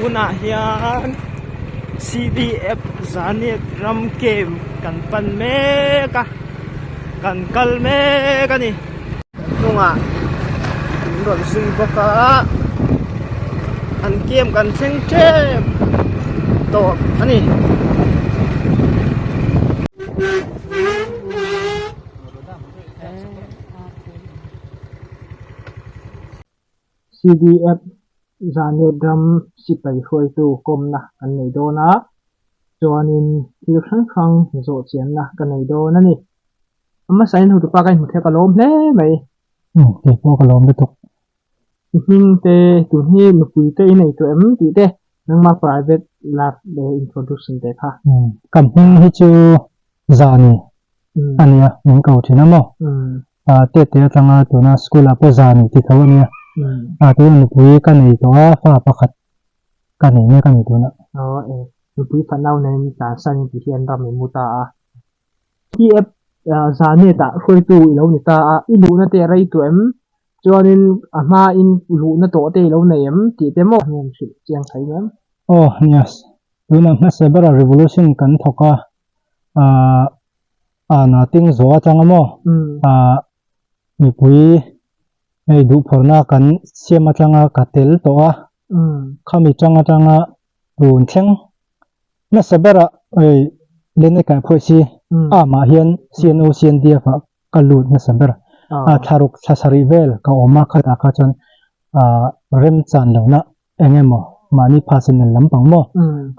Tunah hian CDF Zanet ram camp kan pan mek a kan kal mek a ni. Kan hnungah min rawn zui bawk a an camp kan thleng tep tawh a ni. CDF Zanet ram sipai hruaitu kawmna kan nei dawn a, chuanin thil hrang hrang zawh chianna ka nei dawn a ni. A hmasain hotupa ka inhmu thei a, ka lawm hle mai. Umm, kei pawh ka lawm lutuk. I hming te, tun hi nupui te i nei tawh em tih te, nangma private life leh introduction te kha. Umm, ka hming hi chu Zani a nia, min ko thin a maw? Tete atanga tuna school ah pawh zan ti tho a nia. Tuna nupui ka nei tawh a, fa pakhat ka nei mek a ni tunah. Aw e, nupui fanau nen tlansan in ti hian ram i mu ta a. TF Zanet ah hruaitu i lo ni ta a, i luhna te a rei tawh em? Chuanin a hmain luhna tawh te i lo nei em tih te maw hian hrilh chiang thei em? Aw yes, tunah hmasa berah revolution kan thawk a, ah a na ting zawh atanga maw ah mipui hei duhphawrhna kan siam atanga ka tel tawh a khami tang atanga tun thleng hmasa berah hei lene kaih phawi si amah hian CNO CNDF ah ka lut hmasa ber a thlaruk thla sarih vel ka awm a khatah kha chuan ah remchan lohna eng emaw mahni personal lampang maw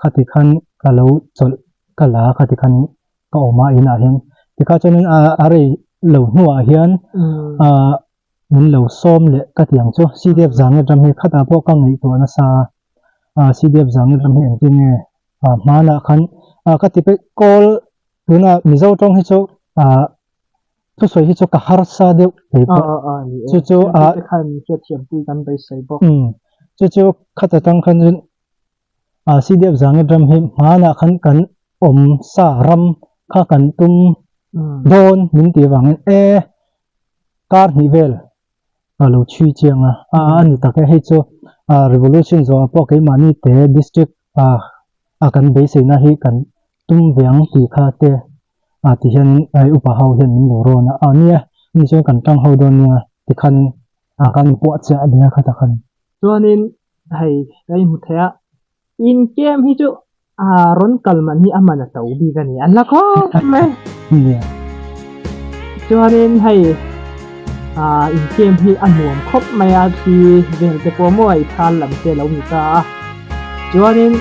khati khan ka lo chawlh ka la a khati khan ka awm a inah hian tikha chuanin a a rei lo hnuah hian ah min lo sawm leh ka ti ang chu CDF Zangnet ram hi khatah pawh ka ngaihtuah nasa a ah CDF Zangnet ram hi engtin nge ah hmanah khan ah ka ti peih kawl tuna Mizo tawng hi chu ah thusawi hi chu ka harsa deuh thei pawh chu chu a chu chu khata tang khan chuan ah CDF Zangnet ram hi hmanah khan kan awm sa ram kha kan tum dawn min tih avangin e kar hnih vel a lo chhui chiang a a a ni tak e hei chu ah revolution zawhah pawh keimahni te district ah a kan beiseina hi kan tum ve ang tih kha te ah ti hian hei upa ho hian min lo rawn a ah nia ani chuan kan tang ho dawn nia tikhan ah kan inpuah chiah a nia khatah khan. Chuanin hei ka inhmu thei a In camp hi chu a rawn kal man hi a man a to bik a ni an la khawp mai. Nia. Chuanin hei ah in camp hi a nuam khawp mai a thli vel te pawh maw i thal lam te a lo ni ta a. Chuanin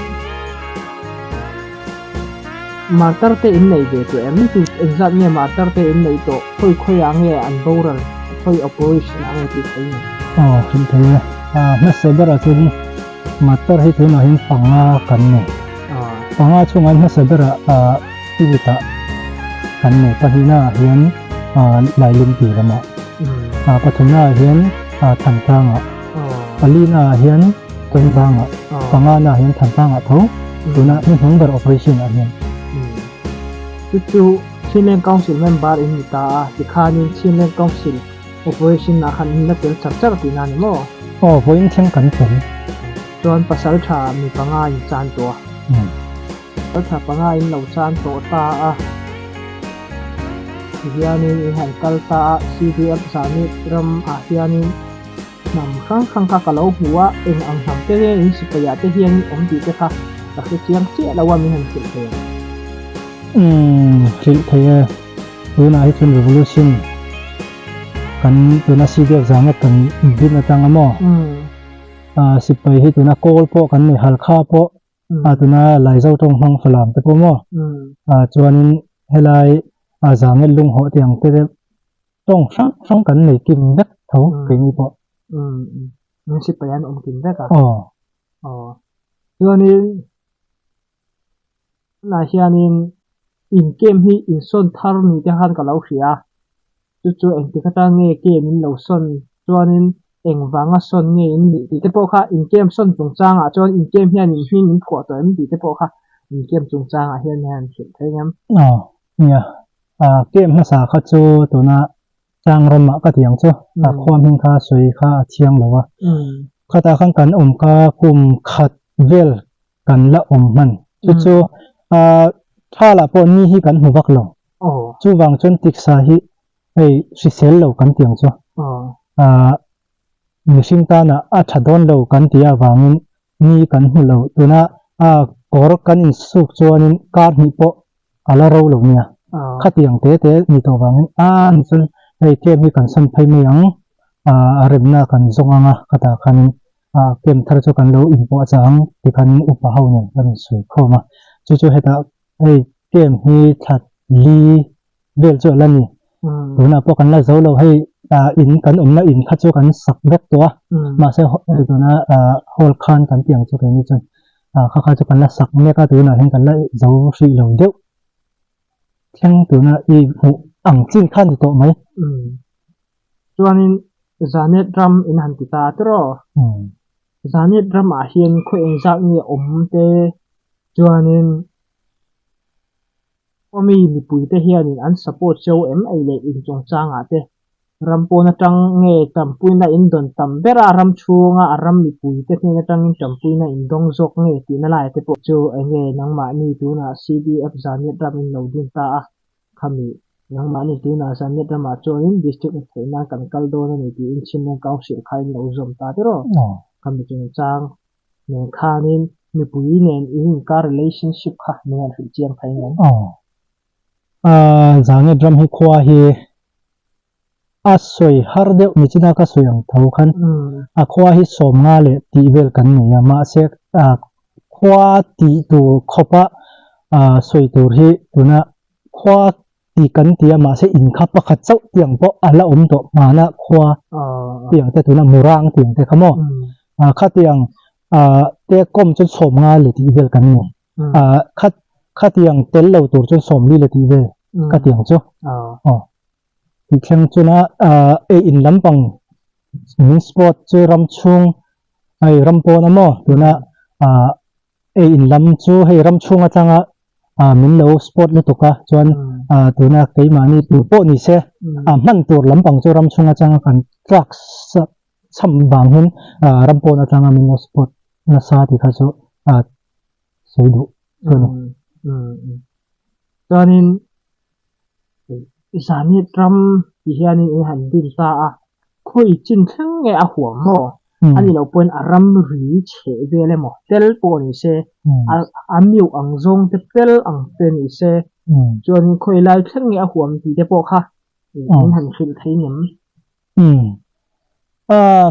martar te in nei ve tawh em? Tu engzat nge martar te in neih tawh? Khawi khawi ah nge an boral? Khawi operation ah nge tih thei ni? Aw hrilh thei e. Ah hmasa berah chuan Motor hi tunah hian panga kan nei. Panga chhungah hian hmasa berah ah unit ah kan nei. Pahnihna ah hian ah Lailum tih lamah. Ah pathumna ah hian ah Thantlang ah. Palina ah hian Chawngvang ah. Panga na ah hian Thantlang ah tho. Tunah hnuhnung ber operation ah hian. Chu chu Chinland Council member in ni ta a, tikhanin Chinland Council Operation ah khan in la tel char char tihna a ni maw? Aw, vawiin thleng kan tel. Chuan pasal tha mi panga in chan tawh a. Pasal tha panga in lo chan tawh ta a. Tihianin in han kal ta a, CDF Zanit ram ah hianin hnam hrang hrang kha ka lo hmu a, eng ang hnam te nge in sipai ah te hian awm tih te kha ka hre chiang chiah lo a min han hrilh thei ang. Umm, hrilh thei e. Tunah hi chuan revolution kan tuna CDF zanga kan din atanga maw ah sipai hi tuna kawl pawh kan nei halkha pawh ah tuna Laizo tawng hmang falam te pawh maw ah chuanin helai ah zanga lunghawh te ang te tawng hrang hrang kan nei kim vek tho keini pawh. Sipai an awm kim vek a. Aw. Aw. Chuanin. Tunah hianin in camp hi insawn thar ni te khan ka lo hria a, chu chu engtik atang nge camp in lo sawn chuanin engvanga sawn nge in nih tih te pawh kha in camp sawn chungchangah chuan in camp hian in hming in phuah tawh em tih te pawh kha in camp chungchangah hian hian hrilh thei ngam. Aw nia, ah camp hmasa kha chu tuna tlang ramah ka ti ang chu, a khua hming kha sawi kha a thiang lo a, khatah khan kan awm kha kum khat. vel kan la awm hman. Chu chu ah thalah pawh ni hi kan hmu vak lo. Chuvang chuan tiksa hi hei hrisel lo kan tih ang chu. Ah mihring tana a tha dawn lo kan tih avangin ni kan hmu lo. Tuna ah kawr kan insuk chuanin kar hnih pawh a la ro lo nia. Khatiang te te ni tawh vangin a ni chuan hei camp hi kan sawn phei mai ang ah a remna kan zawng ang a khatah khanin ah camp thar chu kan lo inpawh a chang tikhanin upa ho nen kan insawi khawm a. Chu chu hetah hei camp hi thla li vel chu a la ni. Tunah pawh kan la zo lo hei ah in kan awmna in kha chu kan sak vek tawh a mahse hei tuna ah hall khan kan tih ang chu keini chuan ah kha kha chu kan la sak mek a tunah hian kan la zo hrih lo deuh thleng tuna i hmuh ang chin kha a ni tawh mai. Chuanin Zanet ram in han ti ta tiraw? Zanet ramah hian khaw engzat nge awm te chuanin Awmi mipuite hianin an support cheu em ei leh in chungchangah te ram pawn atang nge tanpuina in dawn tam ber a, ram chhunga a ram mipuite hnen atangin tanpuina in dawng zawk nge tihna lai te pawh chu enge nangmahni tunah CDF Zaniat ram in lo din ta a, khami nangmahni tunah Zaniat ramah chuanin district in theih nan kan kal dawn a ni tiin Chhimleng Council kha in lo zawm ta tiraw? Khami chungchang nen khanin mipui nen in inkar relationship kha min han hrilh chiang thei ngem? Aw. Aaa Zanget ram hi khua hi a sawi har deuh nichina ka sawi ang tho khan a khua hi sawmnga leh tih vel kan nei a mahse ah khua tih tur khawpa ah sawi tur hi tuna khua tih kan ti a mahse in kha pakhat chauh tiang pawh a la awm tawh hmana khua tiang te tuna murang tiang te kha maw ah khatiang ah te kawm chu chhawm nga leh tih vel kan nei ah kha khatiang tel lo tur chuan sawmli leh tih vel ka tiang chu aw tih thleng chuna ah ei in lampang min sport chu ram chhung hei ram pawn a maw tuna ah Ei in lam chu hei ram chhung atanga ah min lo sport lutuk a chuan ah tuna keimahni tur pawh ni se ah hman tur lampang chu ram chhung atanga kan tlak cham vang hian ah ram pawn atanga min lo sport nasa tih kha chu ah sawi duh chu a ni. Chuanin Zanit ram ti hianin in han din ta a, khawi chin thleng nge a huam maw? A nih loh pawhin a ram ri chheh vel emaw tel pawh ni se, a miuh ang zawng te pel ang te ni se, chuanin khawi lai thleng nge a huam tih te pawh kha min han hrilh thei ngem?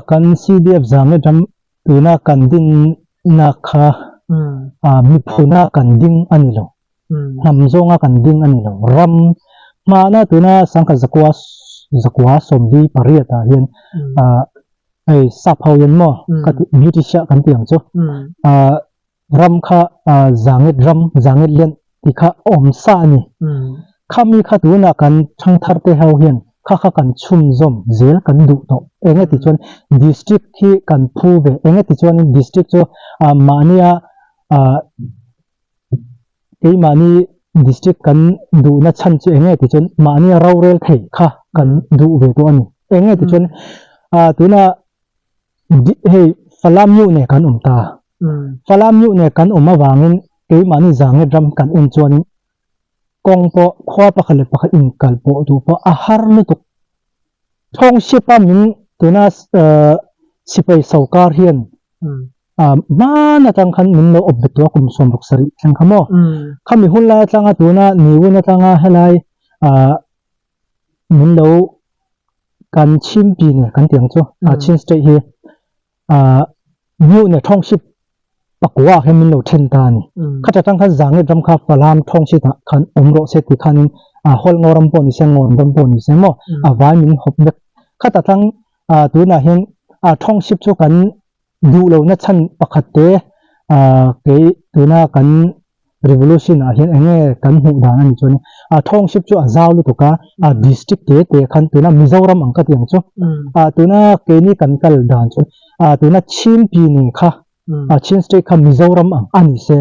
Kan CDF Zanit ram tuna kan dinna kha miphuna kan ding a ni lo. Hnam zawnga kan ding a ni lo. Ram hmana tuna sangkhat zakua zakua sawmli pariat ah hian ah hei sap ho hian maw ka ti British ah kan ti ang chu ah ram kha ah zanget ram zanget lian tih kha a awm sa a ni. Khami kha tunah kan thangthar te ho hian kha kha kan chhunzawm zel kan duh tawh. Eng nge ti chuan district hi kan phu ve eng nge ti chuan district chu ah mahnia ah Keimahni district kan duhna chhan chu eng nge tih chuan mahni rorel thei kha kan duh ve tawh a ni. Eng nge tih chuan ah tuna hei Falam New nen kan awm ta. Falam New nen kan awm avangin keimahni Zanget ram kan en chuanin kawng pawh khua pakhat leh pakhat inkal pawh duh pawh a har lutuk. Thawngship a min tuna sipai sawrkar hian hman atang khan min lo awp bet tawh a kum sawmruk sarih thleng kha maw. Khami hun lai atanga tuna niwin atanga helai min lo kan chhimpi nge kan tih ang chu Chin state hi New ne Township pakua ah hian min lo then ta a ni. Khata tang khan Zanget ram kha Falam Township ah khan awm rawh se tih khanin Hawlngo ram pawh ni se Ngawn ram pawh ni se maw a vai min hawp vek. Khata tang tunah hian Township chu kan duh lohna chhan pakhat te kei tuna kan Revolution ah hian enge kan hmuh dan a nih chuan a township chu a zau lutuk a, a district te te khan tuna Mizoram ang ka ti ang chu a tuna keini kan kal dan chuan a tuna Chhimpi nen kha a Chin state kha Mizoram ang a ni se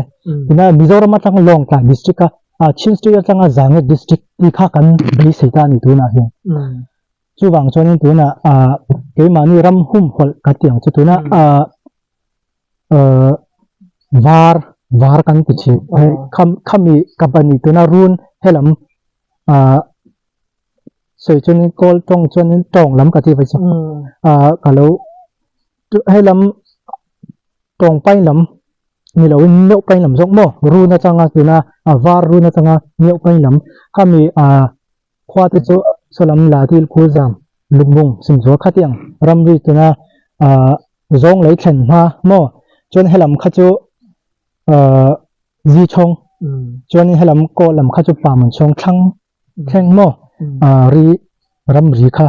tuna Mizoram atanga Lawngtlai district kha a Chin state atanga Zanget district tih kha kan beisei ta a ni tunah hian chuvang chuanin tunah a keimahni ram humhawlh ka ti ang chu tuna a. Var var kan ti thin hei kham khami company tuna run helam ah sawi chuanin kawl tawng chuanin tawng lam ka ti vai chu ah ka lo helam tawng pai lam ni loin meuh pai lam zawk maw run atanga tuna a var run atanga meuh pai lam khami ah Khua te chu sawlam la dil khur zam lukbung simzual khatiang ramri tuna ah zawng lei thlen hma maw chuan helam kha chu ah zi chhawng chuanin helam kaw lam kha chu pamun chhawng thlang thleng maw ah ri ramri kha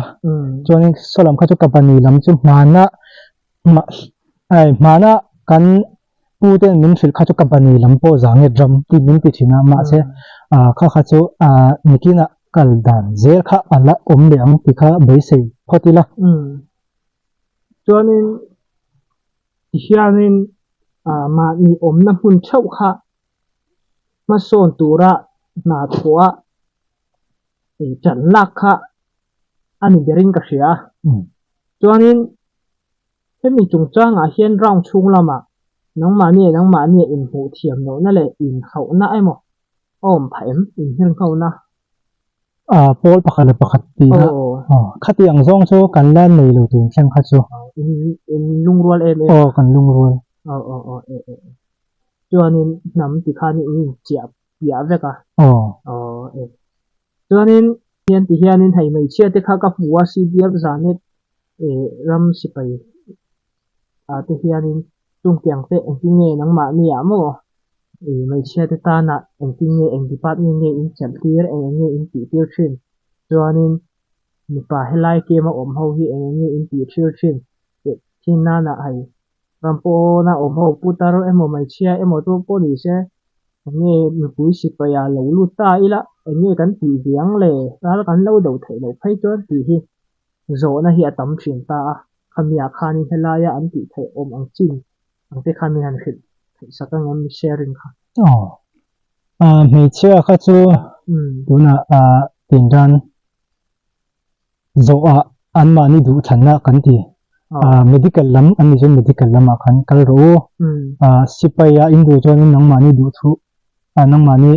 chuanin sawlam kha chu company lam chu hmana hmana kan Pu ten min hrilh kha chu ka bani lam pawh za nge ram tih min ti thin a, mahse kha kha chu nikinah kal dan zel kha a la awm leh ang tih kha beisei phawt ila. Chuanin tihianin mahni awmna hmun theuh kha hmasawn tura hna thawh a ṭan lak kha a ni berin ka hria a. Chuanin Hemi chungchangah hian round chhung lamah nangmahni leh nangmahni a inhmuh thiam lohna leh inhauhna emaw a awm phah em? Inhirnghona? Aw, pawl pakhat leh pakhat tihna. Aw, khati ang zawng chu kan la nei lo tun thleng kha chu. In in lungrual em em? Aw, kan lungrual. Aw, aw, aw, e, e, e. Chuanin hnam tikhan in inchiah piah vek a. Aw. Aw, e. Chuanin hian ti hianin hei hmeichhia te kha ka hmu a CDF Zanet eh ram sipai ah te hianin chungtiang te engtin nge nangmahni ah maw ih hmeichhia te tana engtin nge eng department nge in chelh tir eng eng nge in tih tir thin chuanin mipa helai camp a awm ho hi eng eng nge in tih tir thin tih thin nana hei Ram pawna awm ho putar emaw hmeichhia emaw chu pawh ni se eng nge mipui sipai ah lo lut ta ila eng nge kan tih ve ang le ral kan lo do theih loh phei chuan tih hi zawhna hi a tam thin ta a khamiah khanin helaia an tih theih awm ang chin ang te khan min han hrilh theih sak ang em sharing kha. Aw hmeichhia kha chu tunah tinran Zawhah anmahni duhthlanna kan ti. Medical lam an nih chuan medical lamah khan kal rawh u. Sipaia in duh chuanin nangmahni duh thu nangmahni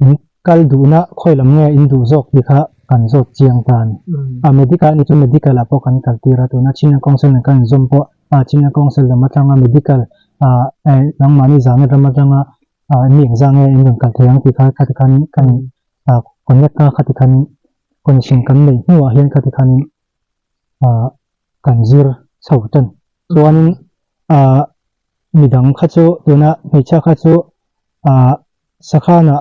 in kal duhna khawi lam nge in duh zawk tih kha kan zawt chiang ta a ni. Medical an nih chuan medical ah pawh kan kal tir a, tuna China Council nen kan inzawm pawh China Council lam atanga medical nangmahni zahna ram atanga mi engzah nge in rawn kal thei ang tih kha khati khan kan connect a khati khan connection kan neih hnuah hian khati khanin ah kan zir chho tan chuanin ah midang kha chu tuna hmeichhia kha chu ah sakhanah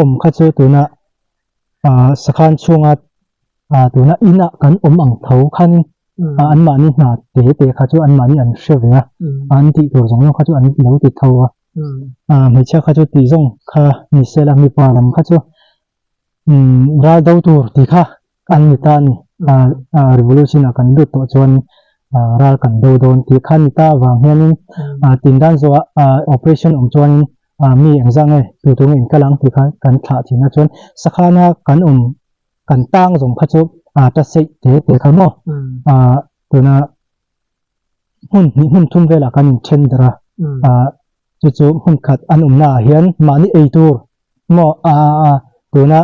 awm kha chu tuna ah sakhan chhunga ah tuna inah kan awm ang tho khanin ah anmahni hna te te kha chu anmahni an hre ve a an tih tur zawng zawng kha chu an lo ti tho a ah hmeichhia kha chu tih zawng kha ni sela mipa lam kha chu Umm ral do tur tih kha an ni ta a ni. Aaa revolution ah kan lut tawh chuan ral kan do dawn tih kha a ni ta avang hianin tindan zawhah operation awm chuanin mi engzah nge tu tu nge in kal ang tih kha kan thlah thin a chuan sakhana kan awm kan tang zawng kha chu ta seih te te kha maw tuna hmun hnih hmun thum velah kan inthen darh a chu chu hmun khat an awmna ah hian mahni ei tur maw aaa tuna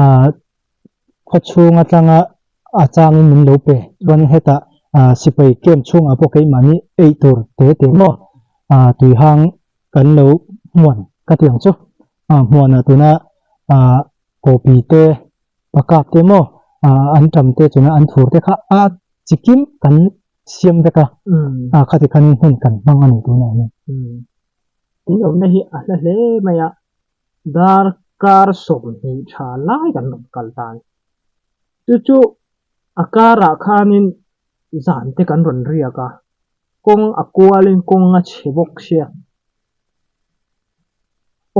aaa khaw chhung atanga a changin min lo pe chuan hetah aaa sipai camp chhungah pawh keimahni ei tur te te maw aaa tui hang kan lo hmuan ka ti ang chu a hmuanah tuna aaa kawpi te pakap te maw aaa an tam te chuna an thur te kha a chikim kan siam vek a a khati khanin hmun kan hmang a ni tunah hian. In awmna hi a hla hle mai a, darkar 20 tha lai kan rawn kal ta a ni. Chu chu a karah khanin zan te kan rawn riak a, kawng a kualin kawng a chhe bawk sia.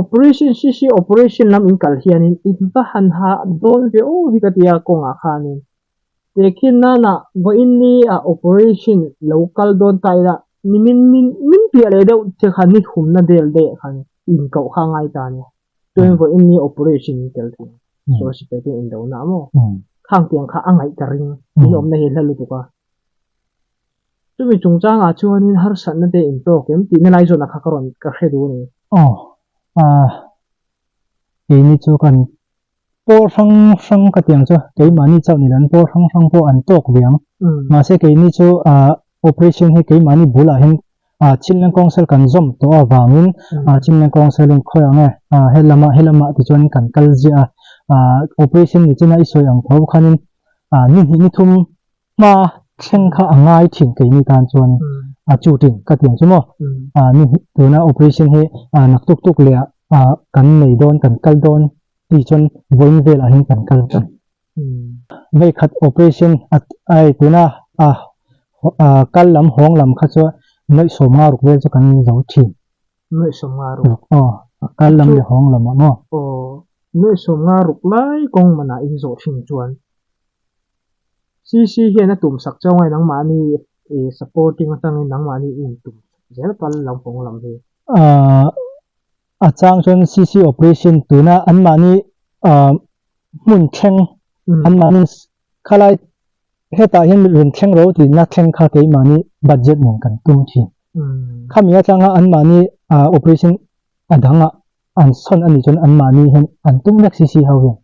Operation CC operation lam in kal hianin in va han hah dawn ve aw hi ka ti a kawngah khanin. Tehkhin nana vawiin ni ah operation lo kal dawn ta ila ni min min min piah leh deuh che khan ni thumna del daih khan in koh kha a ngai ta a nia. Chuan vawiin ni operation in tel thung sual sipai te in do na maw? Khang tiang kha a ngaih ka ring in awmna hi hla lutuk a. Chumi chungchangah chuanin harsatna te in tawk em tihna lai zawnah kha ka rawn ka hre duh a ni. Aw, ah, keini chu kan pawl hrang hrang ka ti ang chu, keimahni chauh ni lo an pawl hrang hrang pawh an tawk ve ang. Mahse keini chu ah operation hi keimahni bulah hian ah Chinleng Council kan zawm tawh avangin ah Chinleng Council in khawi ang e ah helamah helamah tichuan kan kal ziah a, ah operation ni china i sawi ang tho khanin ah ni hnih ni thum hma thleng kha a ngai thin keini tan chuan a chu tin ka ti ang chu maw ah ni tuna operation hi ah nak tuk tuk leh ah kan nei dawn kan kal dawn ti chuan vawiin velah hian kan kal thin vei khat operation a ai tuna ah ah kal lam hawng lam kha chu nuaih sawm nga ruk vel chu kan zo thin nuaih sawm nga ruk aw kal lam leh hawng lamah maw aw nuaih sawm nga ruk lai kawng manah in zawh thin chuan CC hian a tum sak chauh ngai nangmahni ih supporting atangin nangmahni i intum sak zel kal lam kawng lam hi. Ahh a chang chuan CC operation tuna anmahni ahh hmun thleng anmahni khalai hetah hian rawn thleng ro tihna thleng kha keimahni budget nen kan tum thin. Khami atanga anmahni ahh operation a dangah an sawn a nih chuan anmahni hian an tum vek CC ho hian.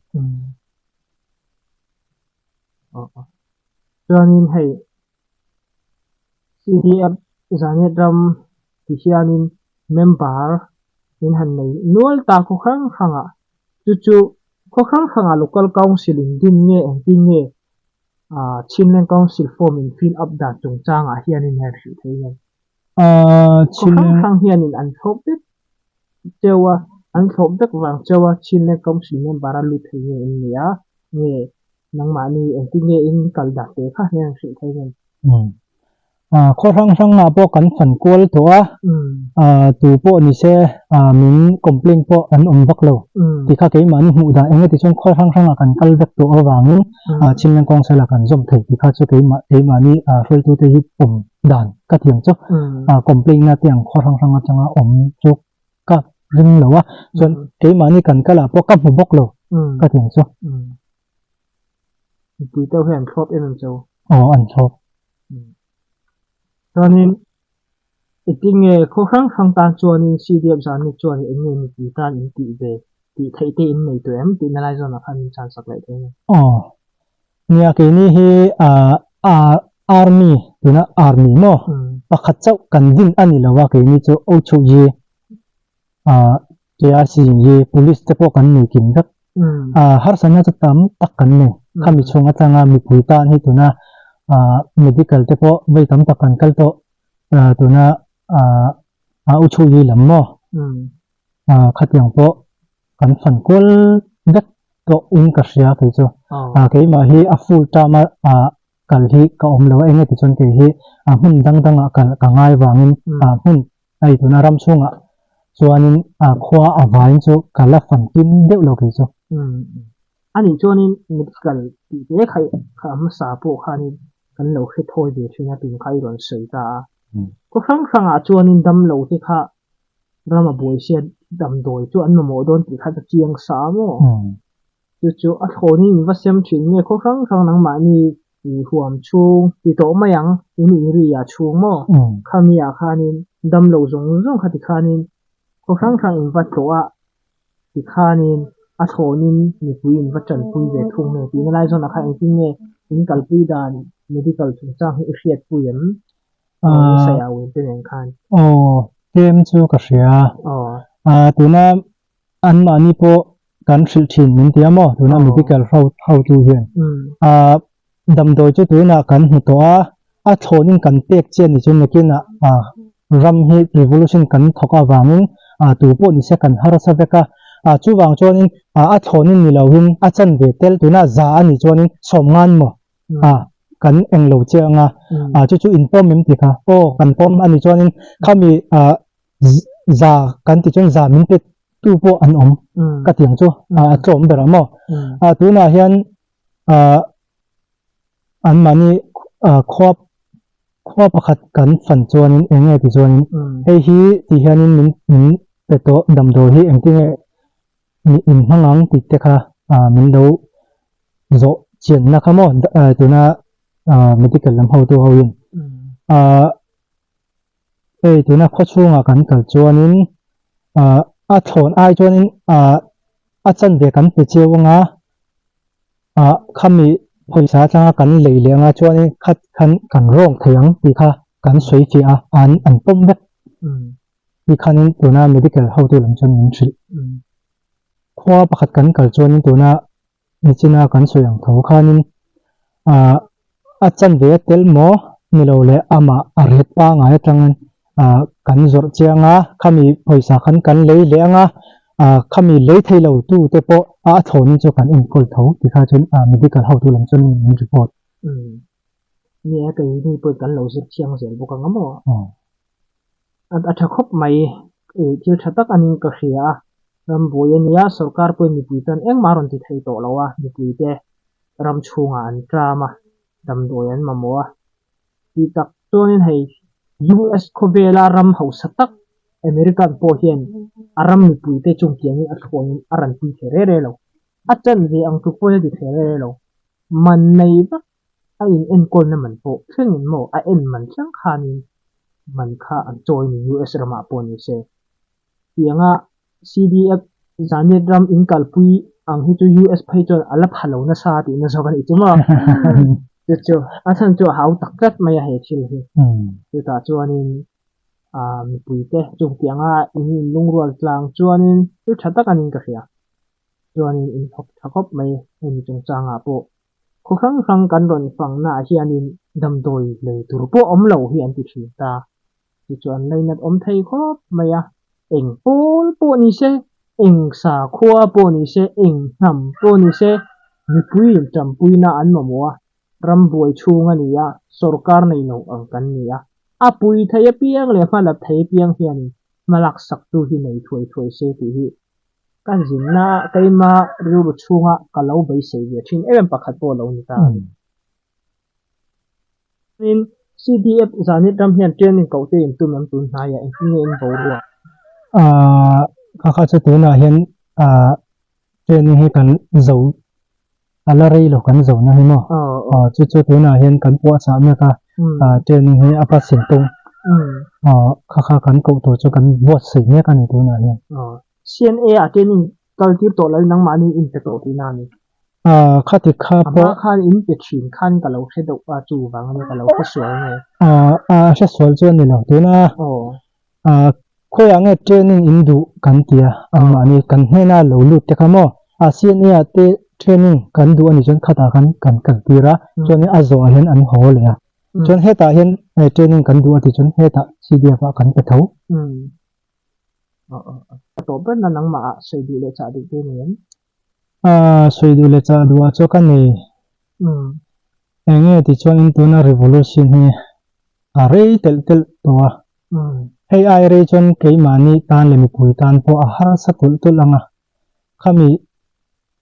Chuanin hei CDF Zanet ram ti hianin member in han nei nual ta khaw hrang hrangah chu chu khaw hrang hrangah local council in din nge engtin nge ah Chinland council form in fill up dan chungchangah hianin han hrilh thei nge. Khaw hrang hrang hianin an thlawp vek cheu a, an thlawp vek vang cheu a Chinland council member a lut thei nge in ni a, nge nangmahni engtin nge in kal dan te kha hian hrilh thei nge. Khaw hrang hrangah pawh kan fan kual tawh a, tu pawh ni se min complaint pawh an awm vak lo tih kha keimahni hmuh dan eng nge ti chuan khaw hrang hrangah kan kal vek tawh avangin Chinland council ah kan zawm thei tih kha chu keimah keimahni hruaitute hi pawm dan ka ti ang chu complaint na te ang khaw hrang hrang atanga awm chu ka ring lo a chuan keimahni kan kal ah pawh ka hmu bawk lo ka ti ang chu. Mipui te hian an thlawp em em chu? Aw an thlawp. Chuanin engtin nge khaw hrang hrang tan chuanin CDF zan ni chuan eng nge mipui tan in tih ve tih theih te in nei tawh em tihna lai zawnah khan min chhan sak leh thei nge? Aw nia keini hi ah army tuna army maw pakhat chauh kan din a ni lo a keini chu Ochuji ah KRC hi police te pawh kan nei kim vek ah harsatna chu tam tak kan nei khami chhung atanga mipui tan hi tuna ah medical te pawh vei tam tak kan kal tawh ah tuna ah ah Ochuji lam maw ah khatiang pawh kan fan kual vek tawh in ka hria kei chu ah keimah hi a full term a ah kal hi ka awm lo a enge tichuan kei hi ah hmun dang dangah kal ka ngai vangin ah hmun hei tuna ram chhungah chuanin ah khua a vain chu ka la fan kim deuh lo kei chu. Anih chuanin medical tih te kha kha hmasa pawh khanin kan lo hre thawi ve thin a tun kha i rawn sawi ta a. Khaw hrang hrangah chuanin damlo te kha Rama buai sia damdawi chu an mamawh dawn tih kha ka chiang sa a maw? Chu chu a thlawnin in va sem thin nge khaw hrang hrang nangmahni i huam chhung ti tawh mai ang in inri ah chhung maw? Khami ah khanin damlo zawng zawng kha tikhanin khaw hrang hrang in va tlawh a tikhanin a thlawnin mipui in va tanpui ve thung nge tihna lai zawnah khan engtin nge in kalpui dan medical chungchang hi i hriatpui em? Aw tlem chu ka hria a tuna anmahni pawh kan hrilh thin min ti a maw tuna medical ho hotu hian a damdawi chu tunah kan hmu tawh a a thlawnin kan pek chian ni chu nakinah a ram hi revolution kan thawk avangin a tu pawh nise kan harsa vek a a chuvang chuanin a thlawnin ni lohin a chanve tel tuna za a nih chuanin sawmngan maw a kan eng lo che anga a chu chu in pawm em ti kha aw kan pawm a nih chuanin khami a za kan tih chuan za min pe tu pawh an awm ka ti ang chu a tlawm ber ang maw a tunah hian a an mahni a khua khua pakhat kan fan chuanin eng nge ti chuanin hei hi ti hianin min min pe tawh damdawi hi engtin nge Mi in hmang ang tih te kha min lo zawh chianna kha maw tuna medical lam hotu ho in. Ahh hei tuna khaw chhungah kan kal chuanin ahh a thlawn ai chuanin ahh a chanve kan pe cheu anga ahh khami pawisa atanga kan lei leh anga chuanin khat khan kan rawng thei ang tih kha kan sawi fiah a an an pawm vek tih khanin tuna medical hotu lam chuan min hrilh. Khua pakhat kan kal chuanin tuna Nichina kan sawi ang tho khanin ah a chanve a tel maw ni lo leh amah a ret pangai atangin ah kan zawrh chiang a, khami pawisa khan kan lei leh ang a, ah khami lei thei lo tu te pawh a thlawnin chu kan enkawl tho ti kha chuan ah medical hotu lam chuan min report. Umm nia keini pawhin kan lo zir chiang zel bawk ang a maw? A tha khawp mai thil tha tak anin ka hria a, rambuai a nia sorkar pawhin mipui tan engmah a rawn ti thei tawh lo a, mipuite ram chhungah an tram a, damdawi an mamawh a, tih tak chuanin hei US khawvela ram hausa tak American pawh hian a ram mipuite chungtiangin a thlawnin a ranpui thei reh reh lo, a chan ve ang tluk pawhin a ti thei reh reh lo, man nei vak A in enkawlna man pawh thlengin maw a en man thleng khanin man kha an chawi ni US ramah pawh ni se. Tianga CDF Zanet ram in kalpui ang hi chu US phei chuan a la pha lo nasa tihna zawk a nih chu maw. Chu chu a chhan chu a hau tak tlat mai a he thil hi. Chutah chuanin ah mipuite chungtianga in inlungrual tlang chuanin thil tha tak anin ka hria. Chuanin in thawk tha khawp mai hemi chungchangah pawh. Khaw hrang hrang kan rawn fangnaah hianin damdawi lei tur pawh awm lo hi an ti thin ta. Tichuan lainat awm thei khawp mai a, eng pawl pawh ni se, eng sakhua pawh ni se, eng hnam pawh ni se, mipuiin ṭampuina an mamawh a, rambuai chhung a ni a, sorkar nei lo ang kan ni a. A pui thei apiang leh hmalak thei apiang hianin hmalak saktu hi nei thuai thuai se tih hi Ka zinna keima rilru chhunga ka lo beisei ve thin em em pakhat pawh a lo ni ta a ni. Tin, CDF Zanit ram hian training koh te in tum em tun hnaiah engtin nge in boruak? Aaa kha kha chu tunah hian aaa training hi kan zo a la rei lo kan zo na hi maw? Aw chu chu tunah hian kan puahchah mek a aaa training hi a pa sin tung aw kha kha kan koh tur chu kan buatsaih mek a ni tunah hian. Aw CNA ah training kal tir tawh lo in nangmahni in pe tawh tihna a ni. Aaa khati kha pawh. A hma khan in pe thin khan ka lo hre deuh a chu vang ania ka lo hre sual nge. Aaa a hre sual chu a ni lo tuna Aaa khawiah nge training in duh kan ti a, anmahni kan hnena lo lut te kha maw? A CNA ah te training kan duh a nih chuan khatah khan kan kaltir a, chuanin a zawhah hian an haw leh a. Chuan hetah hian training kan duh a tih chuan hetah CDF ah kan pe tho. A tawp berna nangmah ah sawi duh leh chah duh te ni em? Aaa sawi duh leh chah duh ah chuan ka nei. Eng nge tih chuan in tuna revolution hi a rei telh telh tawh a. Hei ai rei chuan keimahni tan leh mipui tan pawh a harsa tulh tulh ang a. Khami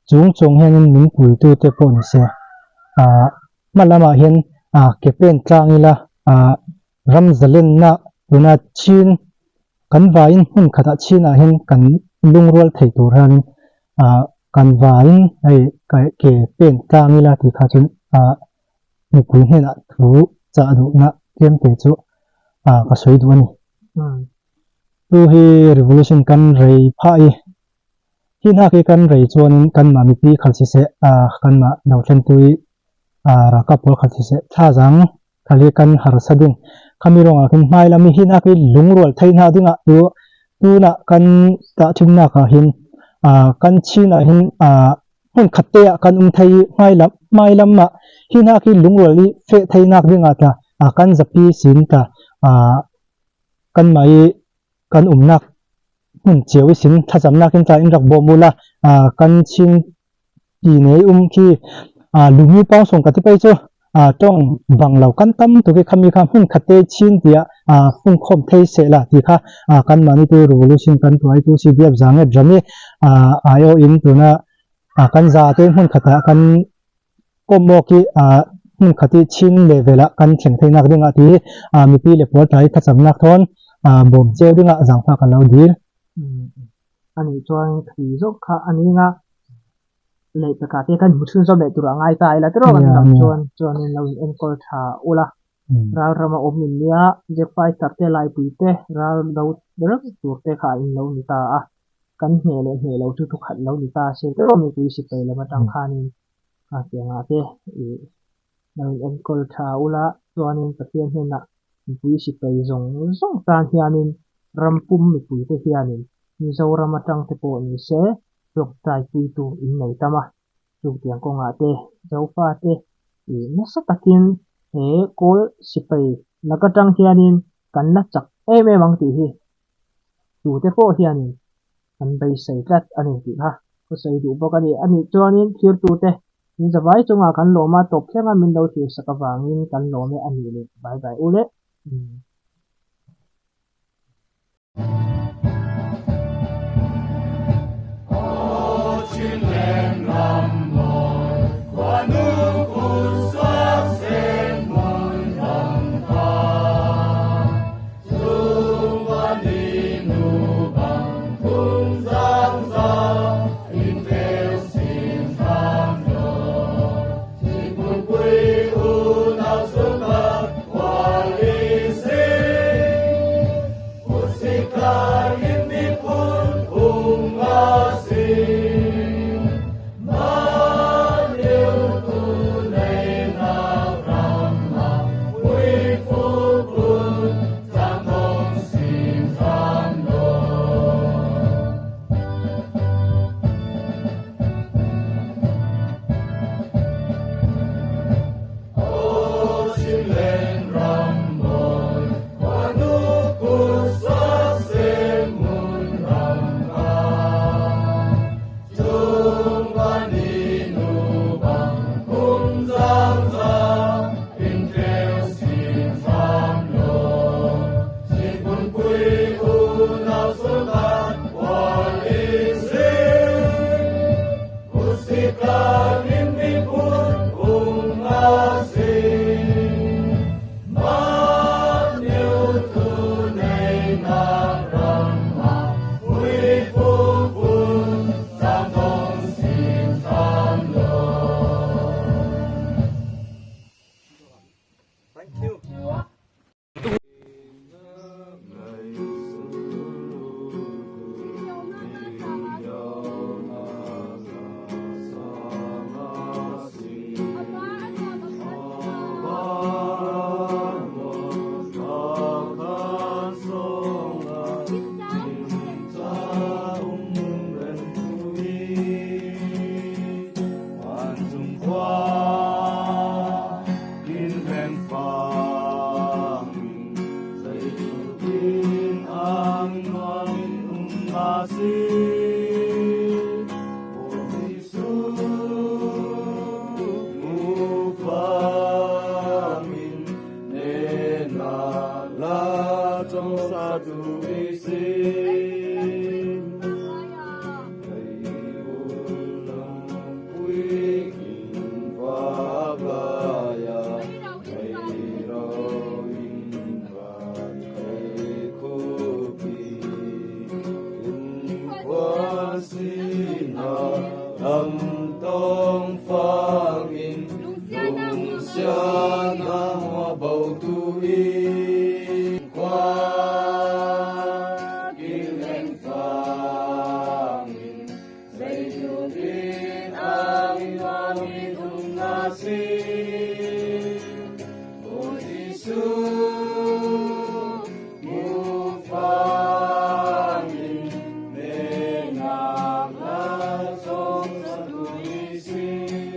chung chung hianin min puitute pawh ni se. Aaa hma lamah hian aa ke pen tlang ila aa ram zalenna tuna chin kan vaiin hmun khatah chinah hian kan lungrual thei tur hianin ah kan vaiin hei ke pen tlang ila tih kha chuan ah mipui hnenah thu chah duhna tlem te chu ah ka sawi duh a ni. Chu hi revolution kan rei phah i hi hnak hi kan rei chuanin kanmah mipi khal si seh ah kanmah lo thlentu i ah ralkap pawl khal si seh thla zang Khal hi kan harsa ding. Khami ruangah khin hmai lam hi hinak hi lungrual thei hna dingah tu tunah kan tah thimnak ah hin ah kan chin ah hin ah hmun khat te ah kan um thei i hmai lam hmai lam ah hinak hi lungrual i feh theinak dingah tla ah kan zapi sin tla ah kanmah i kan umnak hmun cio i sin thlacamnak in tla in rak bawm u la ah kan chin Ti nei um khi ah lumi pangsawng ka ti pei chu ah tawng bang lo kan tam tuk i khami kha hmun khat te chin tiah ah funkhawm thei seh la ti kha ah kanmah nih tu revolution kan tuah i tu CDF zanget ram i ah aiawh in tuna ah kan za te hmun khat ah kan kawm awk i ah hmun khat i chin level ah kan thleng theinak ding ah ti hi ah mipi le pawl tlai thlacamnak thawn ah bawm cio ding ah zaangfah kan lo dil. Anih chuan khi zawk kha a ning a, lehpekah te khan hmu chhunzawm leh tur a ngai ta ila tiraw kan dam chuan chuanin lo in enkawl tha ula. Ral rama awm in nia, jet fighter te, laipui te, ral do reng tur te kha in lo ni ta a. Kan hneh leh hneh lo chu thukhat lo ni ta se tiraw mipui sipai lam atang khanin tiangah te ih lo in enkawl tha ula chuanin Pathian hnenah mipui sipai zawng zawng tan hianin ram pum mipui te hianin Mizoram atang te pawh ni se tawngtai puitu in nei tam a. Chutiang kawngah te Zofa te ih nasa takin he kawl sipai lak atang hianin kan la chak em em ang tih hi tute pawh hianin an beisei tlat a ni tih kha ka sawi duh bawk a ni. A nih chuanin thirtute min zavai chungah kan lawm a, tawp thlenga min lo thirsak avangin kan lawm e a nih leh bai bai u le.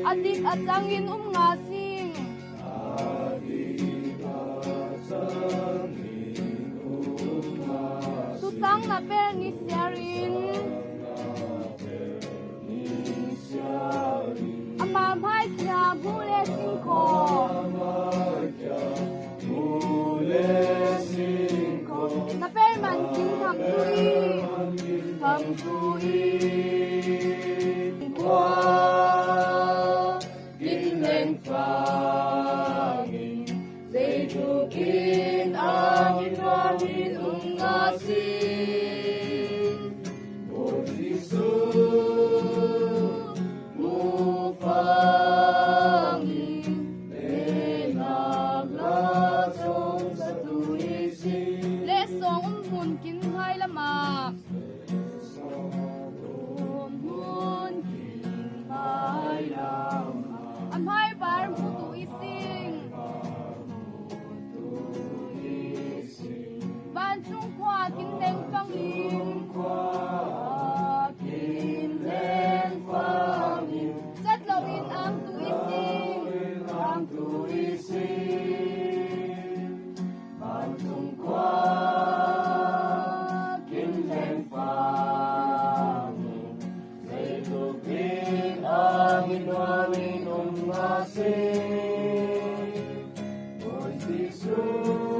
A dik a cang in um nga sing. Tutang na per ni siarin. Amah hmai khia hmu le sing khaw. Na per man king tham tu i. Tham tu i. Kim hleng fangin Kim hleng fangin Chat loin ang tu ising Ang tu ising Vancung khua Kim hleng fangin Zeitluk in ang inuamin um nga si Bawi Jesuh.